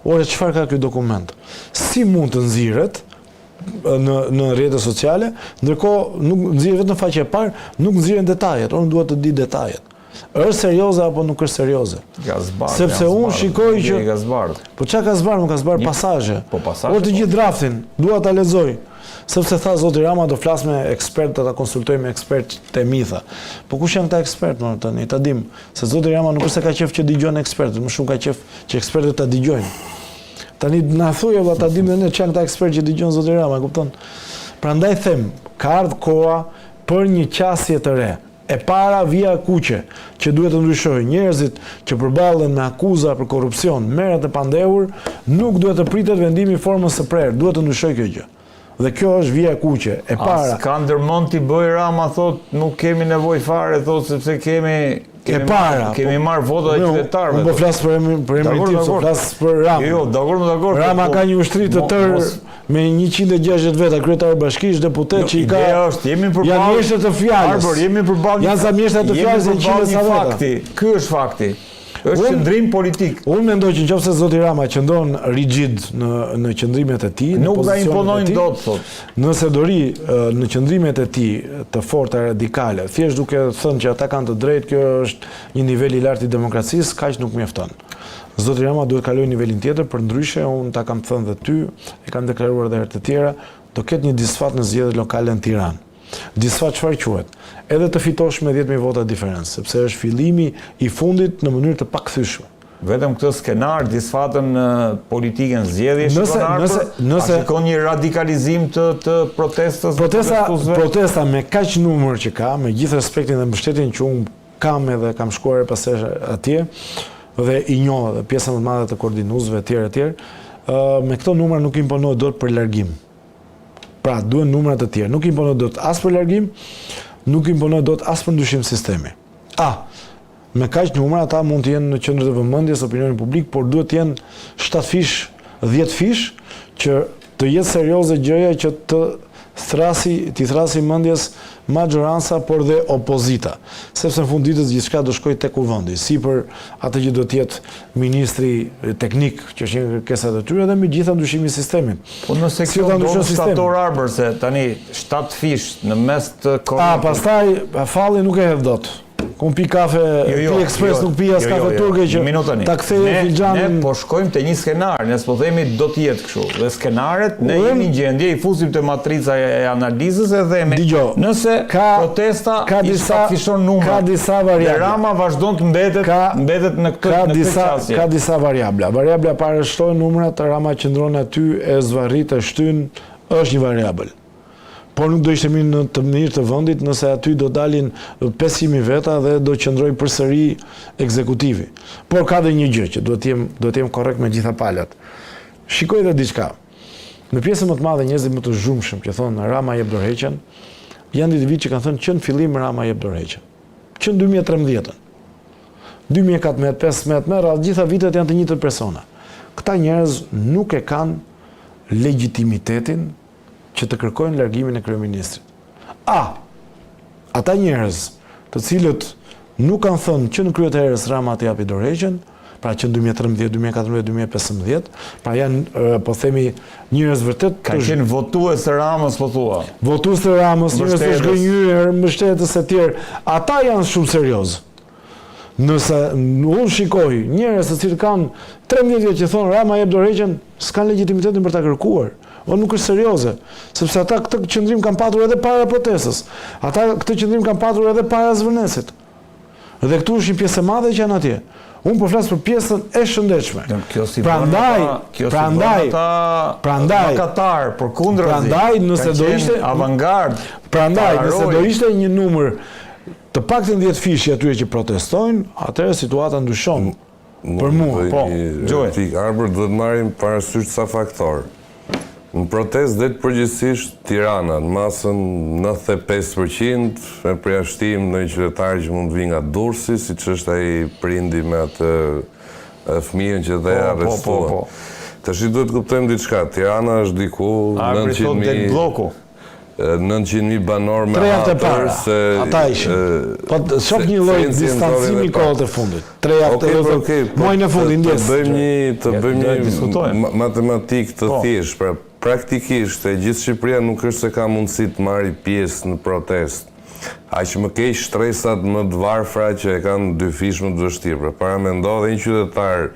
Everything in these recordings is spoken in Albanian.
Ore çfarë ka ky dokument? Si mund të nxirret në në rrjete sociale, ndërkohë nuk nxirret vetëm faqja e parë, nuk nxirren detajet. Unë dua të di detajet. Është serioze apo nuk është serioze? Ka zbardh. Sepse unë shikoj që ka zbardh. Po çka ka zbardh, nuk ka zbardh pasazhe. Po pasazhe. Por të po. gjithë draftin, dua ta lexoj. Sepse tha zoti Rama do flas me ekspertë, do ta konsultoj me ekspertët e mi tha. Po kush janë këta ekspertë më tani, ta dim. Se zoti Rama nuk është se ka qejf që dëgjon ekspertët, më shumë ka qejf që ekspertët ta dëgjojnë. Tani na thuaj valla ta dim dhe ne ç'janë këta ekspertë që dëgjon zoti Rama, kupton? Prandaj them, ka ardhur koha për një qasje të re. E para vija e kuqe që duhet të ndryshojë, njerëzit që përballen me akuza për korrupsion, merren të pandehur, nuk duhet të pritet vendimi i formës së prerë, duhet të ndryshojë kjo gjë. Dhe kjo është vija e kuqe, e para. A s'ka ndërmend t'i bëjë Rama thotë, nuk kemi nevojë fare thotë sepse kemi e para, kemi po, marrë votat e qytetarëve. Unë po flas për emrin për emrin tim, po flas për Ramën. Jo, jo, dakord, dakord. Rama po, ka një ushtri të tërë me 160 veta kryetar bashkish, deputet jo, që i ka. Ideja është, jemi përballë. Janë mjeshtër të fjalës. Arbër, jemi përballë. Janë sa mjeshtër të fjalës e 100 sa veta. Fakti, ky është fakti. Është qëndrim politik. Unë mendoj që nëse zoti Rama qëndron rigid në në qëndrimet e tij, në nuk e imponojnë dot thotë. Nëse do rri në qëndrimet e tij të forta radikale, thjesht duke thënë që ata kanë të drejtë, kjo është një nivel i lartë i demokracisë, kaq nuk mjafton. Zoti Rama duhet kalojë nivelin tjetër, përndryshe unë ta kam thënë dhe ty, e kam deklaruar edhe herë të tjera, do ketë një disfatë në zgjedhjet lokale në Tiranë. Disfatë çfarë quhet? Edhe të fitosh me 10.000 vota diferencë, sepse është fillimi i fundit në mënyrë të pakthyeshme. Vetëm këtë skenar, disfatën politike në zgjedhje shikon Arbër? Nëse, nëse, a shikon një radikalizim të, të protestës? Protesta, protesta me kaq numër që ka, me gjithë respektin dhe mbështetjen që unë kam edhe kam shkuar herë pas here atje dhe i njoh edhe pjesën më të madhe të koordinuesve etj etj, me këto numra nuk imponohet dot për largim. Pra, duhen numra të tjerë. Nuk imponohet dot as për largim, nuk imponohet dot as për ndryshim sistemi. A, me kaq numra ata mund të jenë në qendër të vëmendjes opinionin publik, por duhet të jenë 7 fish, 10 fish që të jetë serioze gjëja që të thrasi, t'i thrasi mendjes maxhoranca, por dhe opozita. Sepse në fund ditës gjithçka do shkojë te kuvendi, si për atë që do të jetë ministri teknik, që është një nga kërkesat e tyre dhe mbi gjitha ndryshimi i sistemit. Po nëse kjo ndodh në shtator Arbër se tani 7 fish në mes të korrikut. A pastaj fallin nuk e hedh dot. Ku pi kafe, jo, jo, pi ekspres, jo, nuk pi as jo, kafe jo, jo, turke që ta ktheje filxhanin. Ne po shkojmë te një skenar, ne s'po themi do të jetë kështu. Dhe skenaret ne jemi në gjendje i fusim te matrica e analizës e themi Dëgjo, nëse ka, protesta ka disa, i shtatëfishon numrat. Ka disa variabla. Dhe Rama vazhdon të mbetet ka, mbetet në këtë ka në disa, këtë qasje. Ka disa variabla. Variabla e parë është shtohen numrat, Rama qëndron aty e zvarrit e shtyn, është një variabël. Por nuk do ishte mirë në të mirë të vendit nëse aty do dalin 500.000 veta dhe do qëndrojë përsëri ekzekutivi. Por ka dhe një gjë që duhet të jem duhet të jem korrekt me gjitha palët. Shikoj dhe diçka. Në pjesën më të madhe njerëzit më të zhurmshëm që thonë Rama jep dorëheqjen, janë individë që kanë thënë që në fillim Rama jep dorëheqjen. Që në 2013-ën. 2014, 15, me radhë, gjitha vitet janë të njëjtët persona. Këta njerëz nuk e kanë legjitimitetin që të kërkojnë largimin e kryeministrit. A, ata njerëz, të cilët nuk kanë thënë që në krye të herës Rama të japi dorëheqjen, pra që në 2013, 2014, 2015, pra janë, po themi, njerëz vërtet të... Kanë qenë votues të Ramës, po thua. Votues të Ramës, njerëz të zhgënjyer, mbështetës e tjerë, ata janë shumë seriozë. Nëse unë shikoj njerëz të cilët kanë 13 vjet që thonë Rama jep dorëheqjen, s'kanë legitimitetin për ta kërkuar. O nuk është serioze, sepse ata këtë qëndrim kanë patur edhe para protestës. Ata këtë qëndrim kanë patur edhe para Zvërnecit. Dhe këtu është një pjesë e madhe që janë atje. Unë po flas për pjesën e shëndetshme. Kjo s'i prandaj, kjo s'i bën ata prandaj mëkatar, përkundrazi. Prandaj nëse do ishte avangard. Prandaj nëse do ishte një numër Të paktën 10 fish i atyre që protestojnë, atëherë situata ndryshon. Për mua, po, Gjoj. Arbër, duhet marrim parasysh ca faktorë. Në protestë del përgjithësisht Tirana, në masën 95%, me përjashtim ndonjë qytetar që mund të vijë nga Durrësi, siç është ai prindi me atë fëmijën që dhe po, po, arrestuan. Po, po. Tashi duhet të kuptojmë diçka, Tirana është diku 900.000... Arbri thotë del blloku. 900.000 banorë me Tre javët e hatër para, se ata ishin. Po shoh një lloj distancimi kohët e fundit. Tre javët e po, okej, po, muajin e fundit, të ndjesë. bëjmë një të bëjmë një matematikë të po. thjeshtë, pra praktikisht e gjithë Shqipëria nuk është se ka mundësi të marrë pjesë në protestë. Aq më keq shtresat më të varfra që e kanë dyfish më të vështirë. Pra paramendo dhe një qytetar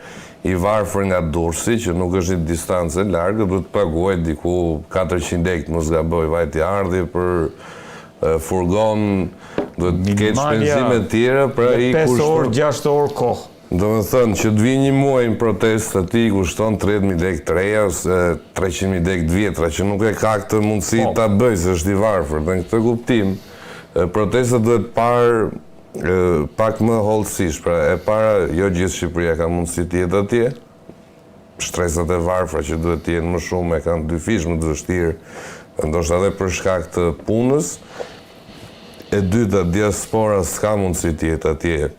i varfër nga Durrësi, që nuk është një distancë e largët, duhet të paguajë diku 400 lekë, të mos gaboj, vajtje ardhje për furgon, duhet të ketë shpenzime të tjera, pra i kushton... 5 orë, 6 orë kohë. Domethënë, që të vijë një muaj në protestë, atij i kushton 30.000 lekë të reja, ose 300.000 lekë të vjetra, që nuk e ka këtë mundësi po. ta bëjë, se është i varfër. Dhe në këtë kuptim, protesta duhet parë pak më hollësisht, pra e para, jo gjithë Shqipëria ka mundësi të jetë atje, shtresat e varfra që duhet të jenë më shumë e kanë dyfish më të vështirë, ndoshta edhe për shkak të punës. E dyta, diaspora s'ka mundësi të jetë atje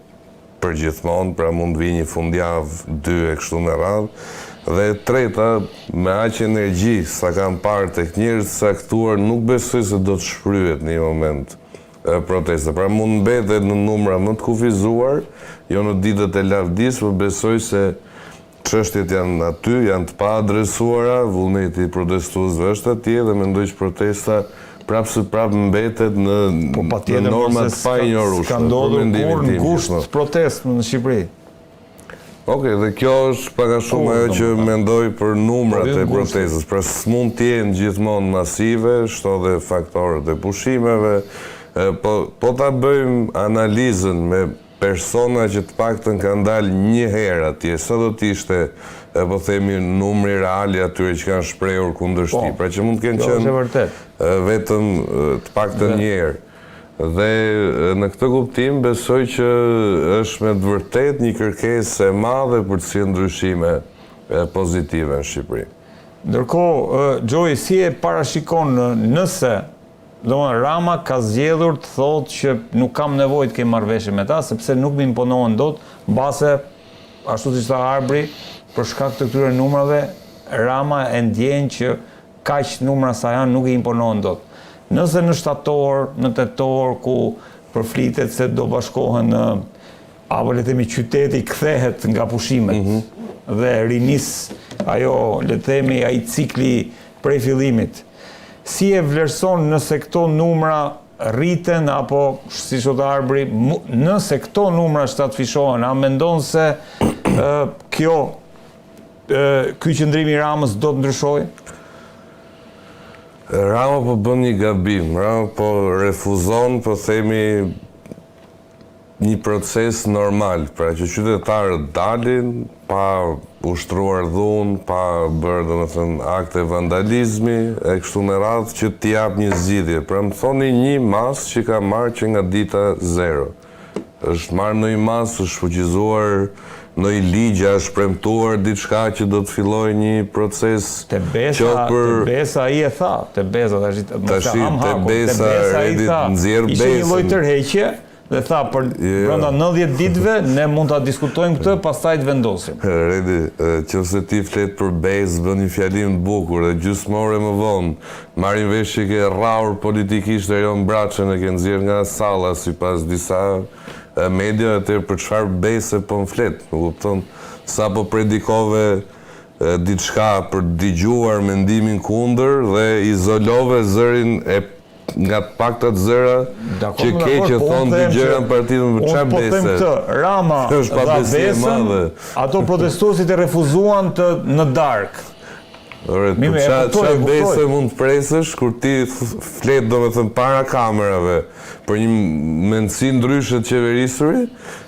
përgjithmonë, pra mund të vijë një fundjavë, dy e kështu me radhë. Dhe e treta, me aq energji sa kam parë tek njerëz të caktuar, nuk besoj se do të shfryhet në një moment protesta. Pra mund mbetet në numra më të kufizuar, jo në ditët e lavdisë, por besoj se çështjet janë aty, janë të paadresuara, vullneti i protestuesve është atje dhe mendoj që protesta prapë se prapë mbetet në, po, në norma të painjorueshme. S'ka ndodhur kurrë në gusht protestë në Shqipëri. Ok, dhe kjo është pak a shumë ajo që mendoj për numrat po, e protestës. Pra s'mund të jenë gjithmonë masive, shto dhe faktorët e pushimeve, po, po ta bëjmë analizën me persona që të paktën kanë dalë një herë atje, sa do të ishte, e po themi, numri real i atyre që kanë shprehur kundërshti. Po, pra që mund të kenë qenë vetëm të paktën një herë. Dhe në këtë kuptim besoj që është me të vërtetë një kërkesë e madhe për të sjellë ndryshime pozitive në Shqipëri. Ndërkohë, Xhoi, si e parashikon nëse, domethënë Rama ka zgjedhur të thotë që nuk kam nevojë të kem marrëveshje me ta, sepse nuk më imponohen dot, mbase ashtu siç tha Arbri, për shkak të këtyre numrave, Rama e ndjen që Kaq numra sa janë nuk i imponohen dot. Nëse në shtator, në tetor ku përflitet se do bashkohen në apo le të themi qyteti kthehet nga pushimet mm -hmm. dhe rinis ajo le të themi ai cikli prej fillimit. Si e vlerëson nëse këto numra rriten apo siç thotë Arbri, nëse këto numra shtatëfishohen, a mendon se kjo Ky qëndrim i Ramës do të ndryshojë? Rama po bën një gabim, Rama po refuzon, po themi, një proces normal, pra që qytetarët dalin pa ushtruar dhunë, pa bërë, domethënë, akte vandalizmi e kështu me radhë që t'i japë një zgjidhje. Pra më thoni një masë që ka marrë që nga dita zero. Është marrë ndonjë masë, është shfuqizuar ndonjë ligj, a është premtuar diçka që do të fillojë një proces Te besa, për... te besa ai e tha, te besa tash tash te besa, ai tha, nxjerr besën. Ishte një lloj tërheqje dhe tha për jo. brenda 90 ditëve ne mund ta diskutojmë këtë, pastaj të vendosim. Redi, qoftë se ti flet për besë, bën një fjalim të bukur dhe gjysmë ore më vonë Marrim vesh që ke rrahur politikisht Erion Braçen e ke nxjerrë nga salla sipas disa mediave atëherë për çfarë bese po më flet, më kupton? Sapo predikove diçka për të dëgjuar mendimin kundër dhe izolove zërin e nga të paktat zëra që ke që po thonë dy gjëra në parti për çfarë bese? Po them këtë, Rama dha besën, ato protestuesit e refuzuan të në darkë. Ore, po ça, ça bese mund të presësh kur ti flet domethënë para kamerave për një mendësi ndryshe të qeverisuri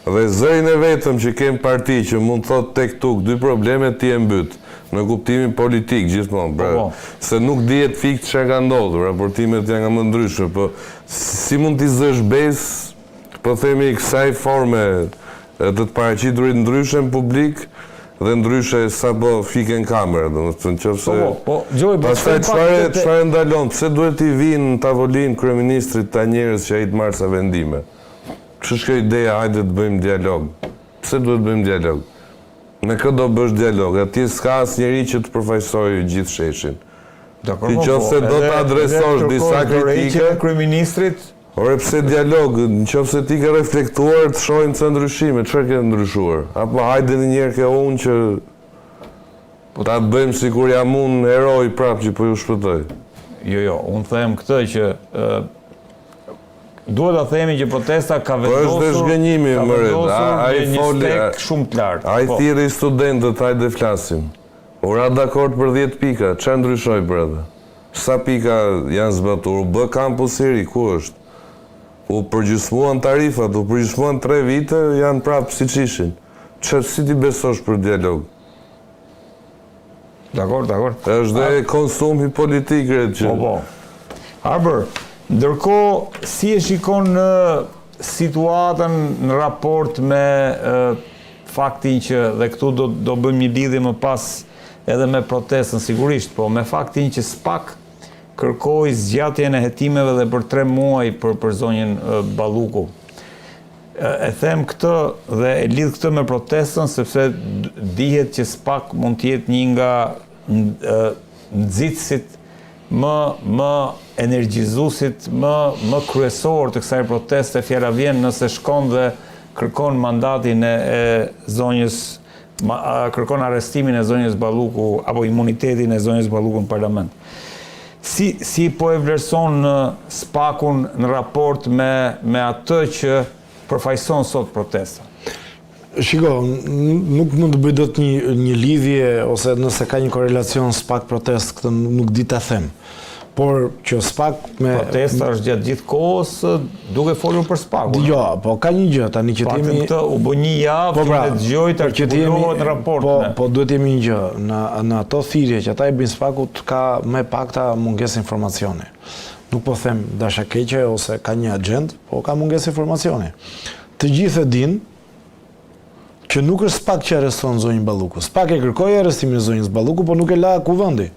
dhe zërin e vetëm që ke në parti që mund të thotë tek tuk dy probleme ti e mbyt në kuptimin politik gjithmonë, pra, po, po. se nuk dihet fiks çfarë ka ndodhur, raportimet janë nga më të ndryshme, po si mund t'i zësh besë po themi kësaj forme të të paraqiturit ndryshe në publik dhe ndryshe sapo fiken kamerat, domethënë qoftë se Po, po, po, pastaj çfarë çfarë ndalon, pse duhet t'i vijnë në tavolinë kryeministrit këta njerëz që ai të marrë ca vendime? Ç'është kjo ideja hajde të bëjmë dialog? Pse duhet të bëjmë dialog? Me kë do bësh dialog? Atje s'ka asnjeri që të përfaqësojë gjithë sheshin. Ti në qoftë se do të adresosh disa kritika... Kryeministrit... Ore pse dialog, në qoftë se ti ke reflektuar të shohim ca ndryshime, çfarë ke ndryshuar? Apo hajde një herë ke unë që po ta bëjmë sikur jam unë heroi prapë që po ju shpëtoj. Jo, jo, unë them këtë që duhet ta themi që protesta ka po vendosur Po është zhgënjimi, më Ai një stek shumë të lartë. Ai po. thirri studentët, hajde flasim. U ra dakord për 10 pika, çfarë ndryshoi për atë? Sa pika janë zbatuar? U bë kampus i ri, ku është? U përgjysmuan tarifat, u përgjysmuan 3 vite, janë prapë siç ishin. Ç'e si t'i besosh për dialog? Dakord, dakord. Është dhe konsumi politik re që. Po, po. Arbër, ndërkohë si e shikon në situatën në raport me faktin që dhe këtu do do bëjmë një lidhje më pas edhe me protestën sigurisht, po me faktin që SPAK kërkoi zgjatjen e hetimeve dhe për 3 muaj për për zonjën Balluku. E them këtë dhe e lidh këtë me protestën sepse dihet që SPAK mund të jetë një nga nxitësit më më energjizuesit më më kryesor të kësaj proteste, fjala vjen nëse shkon dhe kërkon mandatin e, e zonjës ma, kërkon arrestimin e zonjës Balluku apo imunitetin e zonjës Balluku në parlament. Si si po e vlerëson SPAK-un në raport me me atë që përfaqëson sot protesta? Shiko, nuk mund të bëj dot një një lidhje ose nëse ka një korrelacion SPAK protestë, këtë nuk di ta them. Por që SPAK me protesta është gjatë gjithë kohës duke folur për SPAK-un. Jo, po ka një gjë tani që të jemi këtë u bë një javë po pra, që dëgjoj të artikulohet në raport. Po, po duhet të jemi një gjë, në në ato thirrje që ata i bëjnë SPAK-ut ka më e pakta mungesë informacioni. Nuk po them dashakeqe ose ka një agjendë, po ka mungesë informacioni. Të gjithë e dinë që nuk është SPAK që arreston zonjën Balluku. SPAK e kërkoi arrestimin e zonjës Balluku, po nuk e la Kuvendi.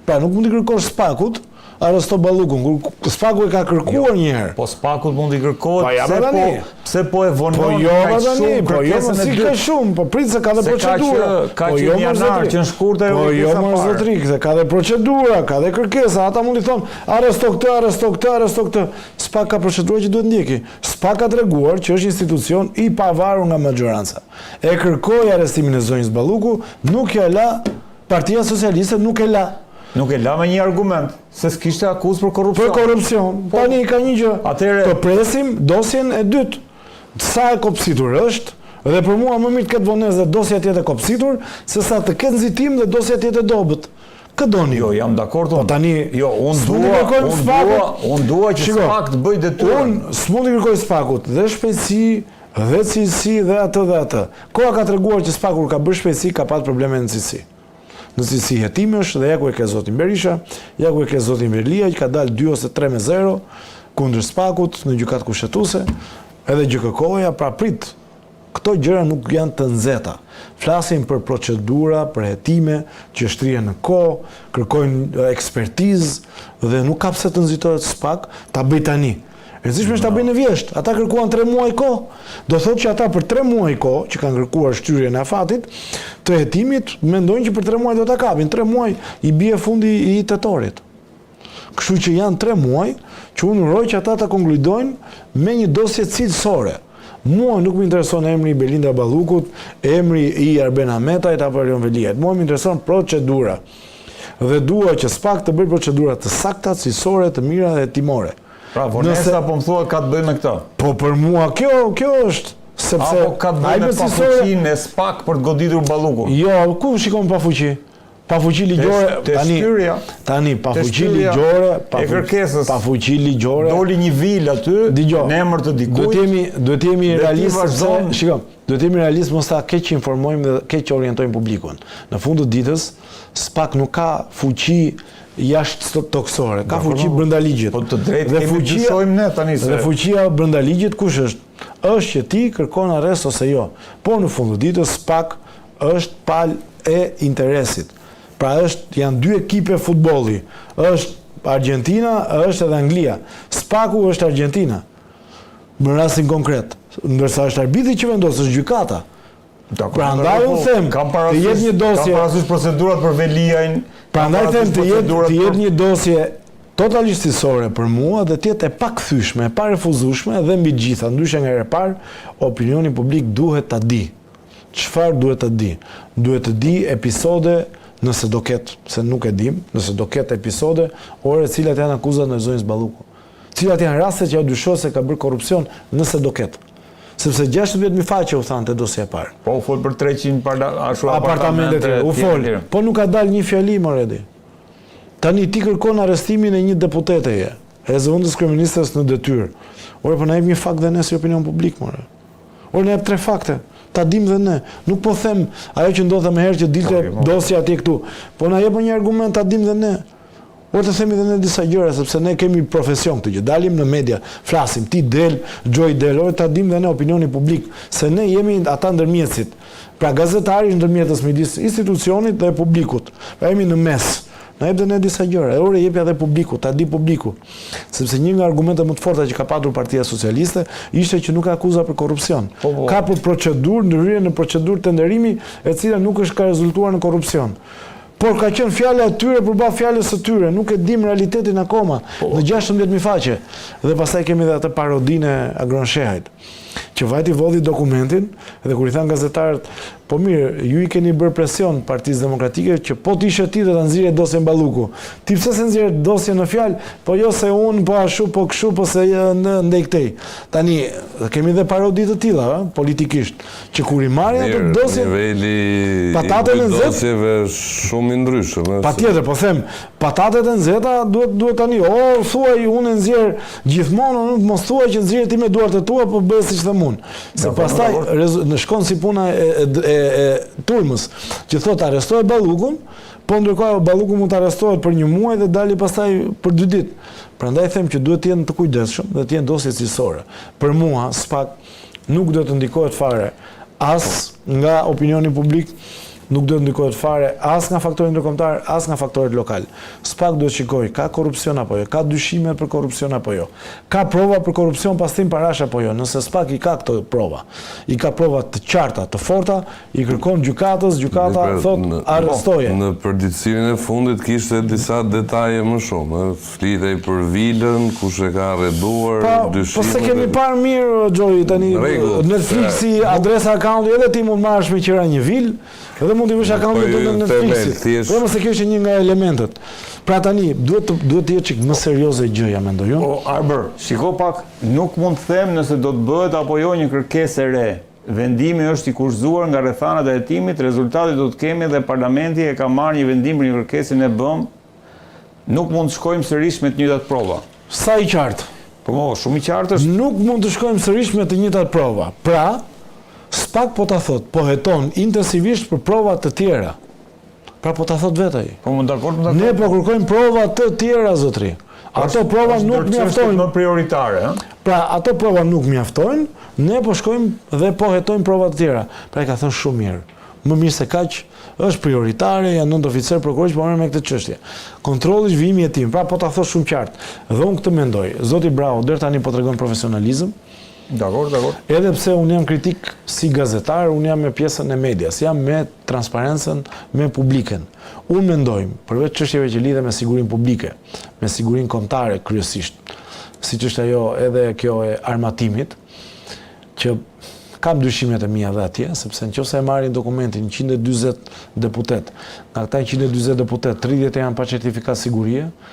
Pra nuk mund t'i kërkosh SPAK-ut, arresto Ballukun, kur SPAK-u e ka kërkuar jo, një herë. Po SPAK-ut mund t'i kërkohet po, ja, pse po pse po e vonon po jo, kaq shumë po jo, si kaq shumë, po prit se ka dhe procedura. Ka po jo, në janar që në shkurt ajo po jo, mor zotëri, se ka dhe procedura, ka dhe kërkesa, ata mund t'i thonë arresto këtë, arresto këtë, arresto këtë. SPAK ka procedura që duhet ndjeki. SPAK ka treguar që është institucion i pavarur nga maxhoranca. E kërkoi arrestimin e zonjës Balluku, nuk ja la Partia Socialiste nuk e la. Nuk e la me një argument, se s'kishte akuzë për korrupsion. Për korrupsion. Po, Tani ka një gjë. Atëherë të presim dosjen e dytë. Sa e kopsitur është, dhe për mua më mirë të ketë vonesë dhe dosja të jetë e kopsitur, se sa të ketë nxitim dhe dosja të jetë e dobët. Kë doni? Jo, jam dakord unë. Po tani, jo, unë dua, unë dua, unë dua që SPAK të bëjë detyrën. Unë s'mund t'i kërkoj SPAK-ut dhe shpejtësi, dhe cilësi dhe atë dhe atë. Koha ka treguar që SPAK kur ka bërë shpejtësi ka pat probleme në cilësi. Në cilësi hetimesh dhe ja ku e ke zotin Berisha, ja ku e ke zotin Veliaj që ka dalë 2 ose 3 me 0 kundër SPAK-ut në gjykatë kushtetuese, edhe GJKKO-ja pra prit Këto gjëra nuk janë të nxehta. Flasim për procedura, për hetime që shtrihen në kohë, kërkojnë ekspertizë dhe nuk ka pse të nxitohet SPAK ta bëjë tani. E rëndësishme është ta bëjë në vjeshtë. Ata kërkuan 3 muaj kohë. Do thotë që ata për 3 muaj kohë që kanë kërkuar shtyrjen e afatit të hetimit, mendojnë që për 3 muaj do ta kapin. 3 muaj i bie fundi i tetorit. Kështu që janë 3 muaj që unë uroj që ata ta konkludojnë me një dosje cilësore. Mua nuk më intereson emri i Belinda Ballukut, emri i Arben Ahmetajt apo Erion Veliajt. Mua më intereson procedura. Dhe dua që SPAK të bëjë procedura të sakta, cilësore, të mira dhe hetimore. Pra, vonesa po më thua ka të bëjë me këtë? Po për mua kjo, kjo është, sepse... Apo ka të bëjë me pafuqinë e SPAK për të goditur Ballukun? Jo, ku shikon pafuqi? Pafuqi ligjore, tani, tani, pafuqi ligjore, pafuqi ligjore... Doli një vilë aty, në emër të dikujt... Duhet jemi, duhet jemi realistë, sepse, shiko, duhet jemi realistë, mos ta keqinformojmë dhe keqorientojmë publikun. Në fund të ditës, SPAK nuk ka fuqi jashtëtokësore, ka fuqi brenda ligjit. Po të drejtë kemi të dyshojmë ne tani se. Dhe fuqia brenda ligjit kush është? Është që ti kërkon arrest ose jo. Por në fund të ditës SPAK është palë e interesit. Pra është janë dy ekipe futbolli. Është Argentina, është edhe Anglia. SPAK-u është Argentina. Në rastin konkret, ndërsa është arbitri që vendos, është gjykata. Prandaj unë them, të jetë një dosje. Kam parasysh procedurat për Veliajn. Prandaj them të jetë të jetë një dosje totalisht cilësore për mua dhe të jetë e pakthyeshme, e parefuzueshme dhe mbi të gjitha, ndryshe nga hera e parë, opinioni publik duhet ta di. Çfarë duhet të di? Duhet të di episode nëse do ketë, se nuk e dim, nëse do ketë episode, ore cilat janë akuzat ndaj zonjës Balluku. Cilat janë rastet që ajo dyshohet se ka bërë korrupsion, nëse do ketë. Sepse 16.000 faqe u thanë te dosja e parë. Po u fol për 300 parla, ashtu apartamente, apartamente, u fol. Po nuk ka dalë një fjali more. Tani ti kërkon arrestimin e një deputeteje, e zëvendës kryeministres në detyrë. Ore, po na jep një fakt dhe ne si opinion publik, more. Ore, na jep tre fakte. Ta dim dhe ne. Nuk po them ajo që ndodhte më herë që dilte Po, po. dosja atje këtu. Po na jep një argument ta dim dhe ne. Ore të themi dhe ne disa gjëra, sepse ne kemi profesion këtë gjë. Dalim në media, flasim, ti del, Joy del, ore ta dim dhe ne opinioni publik, se ne jemi ata ndërmjetësit. Pra gazetari është ndërmjetës midis institucionit dhe publikut. Pra jemi në mes. Na jep dhe ne disa gjëra. E ore jepja dhe publiku, ta di publiku. Sepse një nga argumentet më të forta që ka patur Partia Socialiste ishte që nuk ka akuza për korrupsion. Po, po. Ka për procedurë, ndërhyrje në procedurë tenderimi, e cila nuk është ka rezultuar në korrupsion. Por ka qenë fjala e tyre përballë fjalës së tyre, nuk e dim realitetin akoma, në 16.000 faqe. Dhe pastaj kemi edhe atë parodinë e Agron Shehajt, që vajti vodhi dokumentin dhe kur i than gazetarët, po mirë, ju i keni bërë presion Partisë Demokratike që po të ishe ti do ta nxirrje dosjen Balluku. Ti pse se nxjerr dosjen në fjalë? Po jo se unë, po ashtu, po kështu, po se në ndej këtej. Tani kemi dhe parodi të tilla, ë, politikisht, që kur i marrin ato Mirë, dosje niveli Patatet i e dy nxehtë? dosjeve është shumë i ndryshëm, ë, Pa tjetër, po them, patatet e nxehta duhet tani, o thuaj unë e nxjerr gjithmonë, o nuk mos thuaj që nxjerr ti me duart e tua, po bëj siç them unë. Se pastaj në shkon si puna e turmës, që thot arrestohet Ballukun, po ndërkohë Balluku mund të arrestohet për një muaj dhe dali pastaj për 2 ditë. Prandaj them që duhet të jenë të kujdesshëm dhe të jenë dosje cilësore. Për mua, SPAK nuk duhet të ndikohet fare as nga opinioni publik, nuk duhet ndikohet fare as nga faktori ndërkombëtar, as nga faktorët lokal. SPAK duhet shikoj, ka korrupsion apo jo, ka dyshime për korrupsion apo jo, ka prova për korrupsion pastrim parash apo jo. Nëse SPAK i ka këto prova, i ka prova të qarta, të forta, i kërkon gjykatës, gjykata thot arrestoje. Në përditësimin e fundit kishte disa detaje më shumë, ë, flitej për vilën, kush e ka arreduar, Po, dyshimet po se kemi parë mirë, Joy, tani Në rregull, Netflixi, adresa accounti, edhe ti mund marrësh me qira një vilë, edhe mund t'i vësh accountin Po, tënd në ju Netflixit. Po mos e kjo ishte një nga elementët. Pra tani duhet të jetë çik më serioze gjëja, mendoj unë. O Arbër, shiko pak, nuk mund të them nëse do të bëhet apo jo një kërkesë e re. Vendimi është i kushtëzuar nga rrethanat e hetimit, rezultati do të kemi dhe parlamenti e ka marrë një vendim për një kërkesë ne bëm. Nuk mund të shkojmë sërish me të njëjtat prova. Sa i qartë? Po, mo, shumë i qartë është. Nuk mund të shkojmë sërish me të njëjtat prova. Pra, SPAK po ta thot, po heton intensivisht për prova të tjera. Pra po ta thot vetë ai. Po, më dakord, më dakord. Ne po kërkojmë prova të tjera, zotri. Ato prova Është nuk ndër çështjet mjaftojnë. Më prioritare, ë? Pra, ato prova nuk mjaftojnë, ne po shkojmë dhe po hetojmë prova të tjera. Pra i ka thënë shumë mirë. Më mirë se kaq, është prioritare, janë 9 oficerë prokurorë që po merren me këtë çështje. Kontrolli është vijimi i hetimit. Pra po ta thosh shumë qartë. Dhe unë këtë mendoj. Zoti Braho deri tani po tregon profesionalizëm. Dakor, dakor. Edhe pse unë jam kritik si gazetar, unë jam me pjesën e medias, jam me transparencën, me publikën. Unë mendoj, përveç çështjeve që lidhen me sigurinë publike, me sigurinë kombëtare kryesisht, siç është ajo edhe kjo e armatimit, që kam dyshimet e mia dhe atje, sepse nëse e marrin dokumentin 140 deputet, nga këta 140 deputet, 30 janë pa certifikat sigurie,